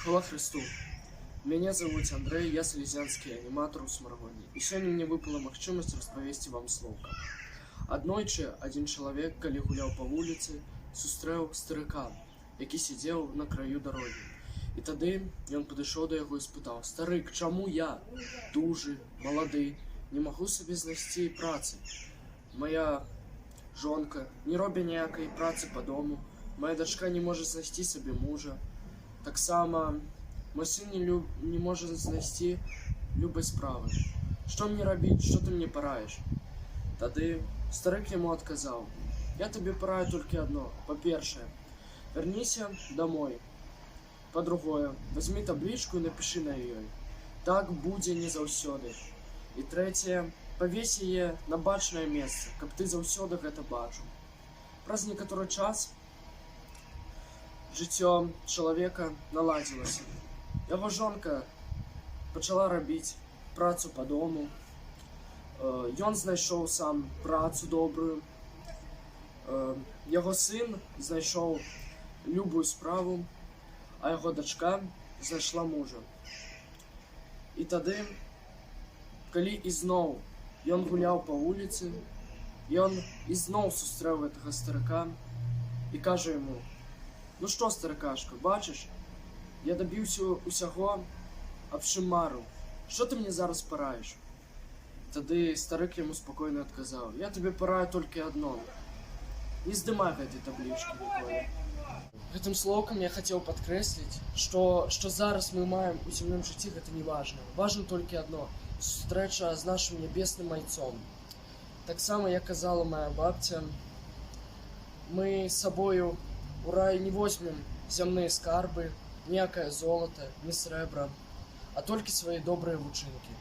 Хвала Хрысту! Мяне завуць Андрэй, я салезіянскі аніматар у Смаргоні. І сёння мне выпала магчымасць распавесці вам слоўка. Аднойчы адзін чалавек, калі гуляў па вуліцы, сустрэў старыка, які сядзеў на краю дарогі. І тады ён падышоў да яго і спытаў: «Старык, чаму я, дужы, малады, не магу сабе знайсці працы? Мая жонка не робіць ніякай працы па дому, мая дачка не можа знайсці сабе мужа. Таксама мой сын не можа знайсці любай справы. Што мне рабіць, што ты мне параіш?» Тады старык яму адказаў: «Я табе параю толькі адно. Па-першае, вярніся домой. Па-другое, вазьмі таблічку і напішы на ёй: „Так будзе не заўсёды“. І трэцяе, павесь яе на бачнае месца, каб ты заўсёды гэта бачыў». Праз некаторы час жыццё чалавека наладзілася. Яго жонка пачала рабіць працу па дому. Ён знайшоў сам працу добрую. Яго сын знайшоў любую справу, а яго дачка знайшла мужа. І тады, калі ізноў ён гуляў па вуліцы, ён ізноў сустрэў гэтага старыка і кажа яму: «Ну што, старыкашка, бачыш, я дабіўся ўсяго, аб чым марыў. Што ты мне зараз параіш?» Тады старык яму спакойна адказаў: «Я табе параю толькі адно. Не здымай гэтай таблічкі ніколі». Гэтым слоўкам я хацеў падкрэсліць, што зараз мы маем у зямным жыцці, гэта не важна. Важна толькі адно: сустрэча з нашым нябесным айцом. Таксама, як казала моя бабця, мы з сабою у рай не возьмем зямныя скарбы, ніякае золата, ні срэбра, а толькі свае добрыя вучынкі.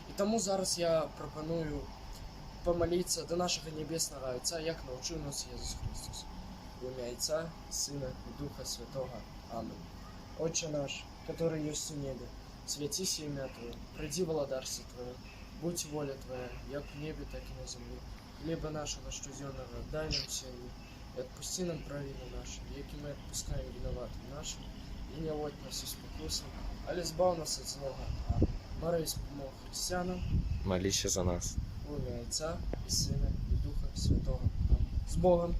І таму зараз я прапаную памаліцца да нашага нябеснага Айца, як навучыў нас Езус Хрыстус. В імя Айца, і Сына, і Духа Святога. Амэн. Ойча наш, каторы ёсць у небе, свяціся імя Тваё, прыйдзі валадарства Тваё, будзь воля Твая, як у небе, так і на зямлі. Хлеба нашага штодзённага дай нам сёння, і адпусці нам правіны нашы, як і мы адпускаем вінаватым нашым, і не ўводзь нас у спакусу, але збаў нас ад злога. Амэн. Марыя, спамога хрысціянаў, Маліся за нас. У імя Айца і Сына, і Духа Святога. Амэн. З Богам!